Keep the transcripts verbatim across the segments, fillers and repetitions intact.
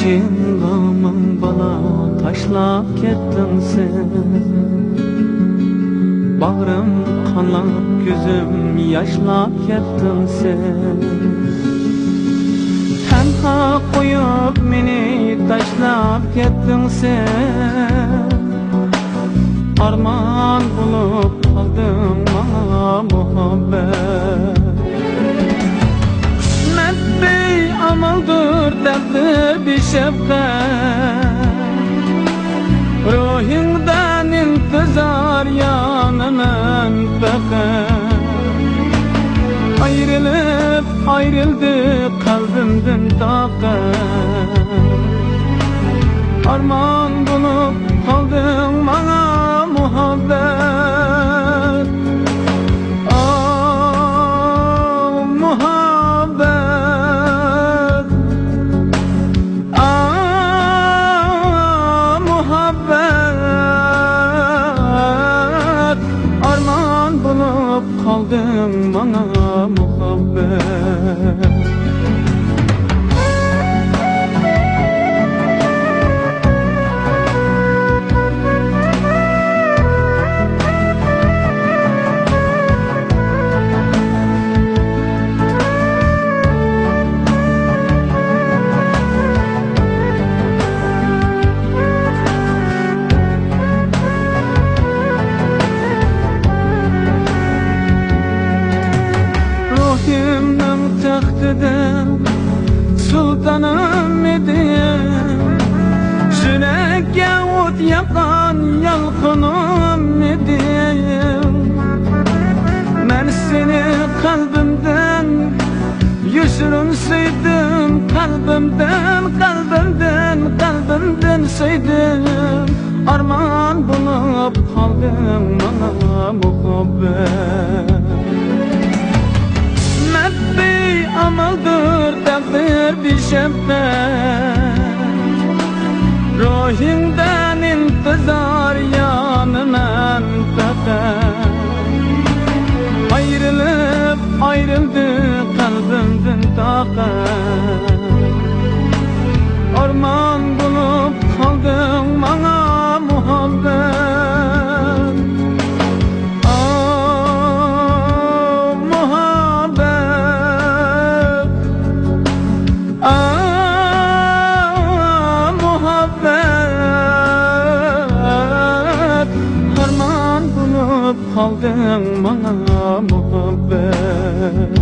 غېمىڭ بالا تاشلاپ كەتتىڭ سەن، باغرىم قانلاپ، كۆزۈم ياشلاپ كەتتىڭ سەن. تەنھا قويۇپ مېنى تاشلاپ كەتتىڭ سەن، ئارمان بولۇپ قالدىڭ ماڭا مۇھەببەت. قىسمەت بىئامالدۇر، تەقدىر بىشەپقەت، روھىڭدىن ئىنتىزار يانىمەن پەقەت. ئايرىلىپ ئايرىلدى قەلبىمدىن تاقەت، ئارمان بولۇپ قالدىڭ ماڭا مۇھەببەت. ئاھ، مۇھەببەت. ئاھ، مۇھەببەت. ئارمان بولۇپ قالدىڭ ماڭا مۇھەببەت. روھۇمنىڭ تەختىدە سۇلتانىم ئىدىڭ، يۈرەككە ئوت ياققان يالقۇنۇم ئىدىڭ. مەن سېنى قەلبىمدىن يوشۇرۇن سۆيدۈم، قەلبىمدىن، قەلبىمدىن، قەلبىمدىن سۆيدۈم. ئارمان بولۇپ قالدىڭ ماڭا مۇھەببەت. قىسمەت بىئامالدۇر، تەقدىر بىشەپقەت، روھۇڭدىن ئىنتىزار يانىمەن پەقەت. ئايرىلىپ ئايرىلدى قەلبىمدىن تاقەت، ئارمان بولۇپ قالدىڭ ماڭا مۇھەببەت. ئاھ، مۇھەببەت. ئاھ، مۇھەببەت. ئارمان بولۇپ قالدىڭ ماڭا مۇھەببەت.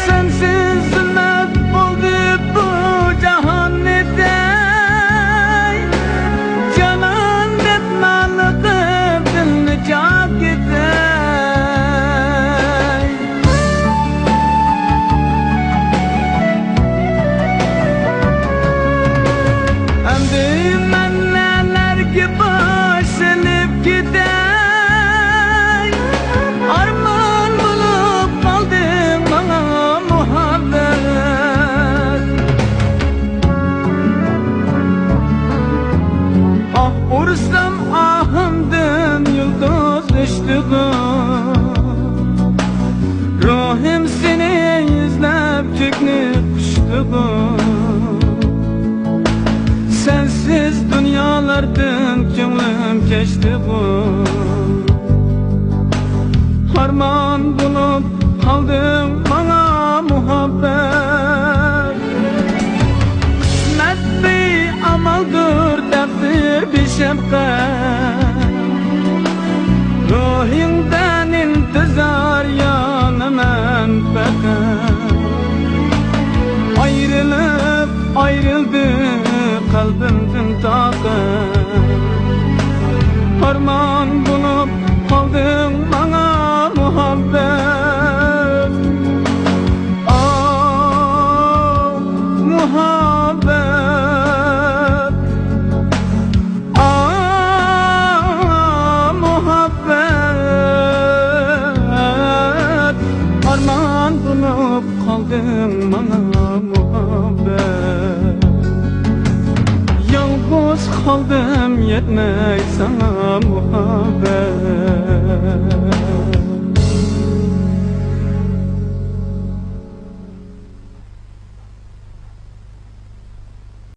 سەنسىز زۇلمەت بولدى بۇ جاھاننى دەي، جانان دەتماللىقىم دىلنى چاكى دەي. ئەمدى مەن نەلەرگە باش سېلىپ كېتەي؟ ئارمان بولۇپ قالدىڭ ماڭا مۇھەببەت. ئاھ ئۇرسام ئاھىمدىن يۇلتۇز ئۆچتىغۇ، روھۇم سېنى ئىزلەپ كۆكنى قۇچتىغۇ. سەنسىز دۇنيالاردىن كۆڭلۈم كەچتىغۇ. ئارمان بولۇپ قالدىڭ ماڭا مۇھەببەت. قىسمەت بىئامالدۇر، تەقدىر بىشەپقەت، روھۇڭدىن ئىنتىزار يانىمەن پەقەت. ئايرىلىپ ئايرىلدى قەلبىمدىن تاقەت، ئارمان بولۇپ قالدىڭ ماڭا مۇھەببەت. ئاھ، مۇھەببەت. قىلدىڭ ماڭا مۇھەببەت. يالغۇز قالدىم يەتمەي ساڭا مۇھەببەت.